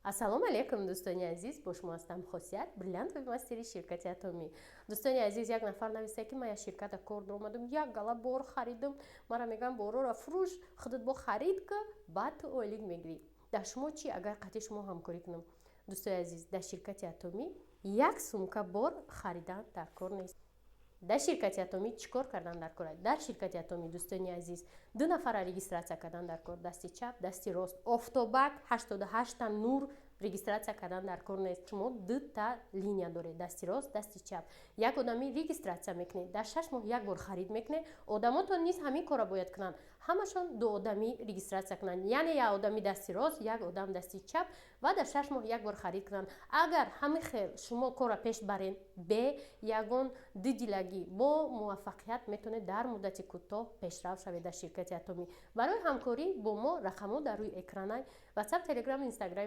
Ассалому алайкум, дӯстони азиз! Бо шумо ҳастам, Хосият, бриллиантовый мастери ширкати Атомӣ. Дӯстони азиз, як нафар нависта, ки ман як ширката кор даромадам, як гала бор харидам, мара мегӯям: «Борора фурӯш, худат бо харид ка, баъд ту ойлик мегирӣ». Дар шумо чӣ, агар қатъи шумо ҳамкорӣ кунам? Дӯстои азиз, дар ширкати Атомӣ як сумка бор харидан дар кор нест. Дар ширкати Атомӣ чӣ кор кардан дар кор? Дар ширкати Атомӣ, дӯстони азиз, ду нафара регистрация кардан дар кор: дасти чап, дасти рост. Офтобак, 88-та нур регистрация кардан дар кор нест. Шумо дута линия доред: дасти рост, дасти чап. Як одами регистрация мекунед, дар 6 моҳ як бор харид мекунед. Одамотон низ ҳамин корро бояд кунанд, ҳамашон ду одамӣ регистрация кунанд, яъне як одами дасти рост, як одам дасти чап, ва дар 6 моҳ як бор харид кунанд. Агар ҳамин хел шумо корро пеш баред, бе ягон дудилагӣ, бо муваффақият метавонед дар муддати кӯтоҳ пешрав шавед дар ширкати Атомӣ. Барои ҳамкорӣ бо мо рақамҳо дар рӯи экранай: Ватсап, Телеграм, Инстаграм.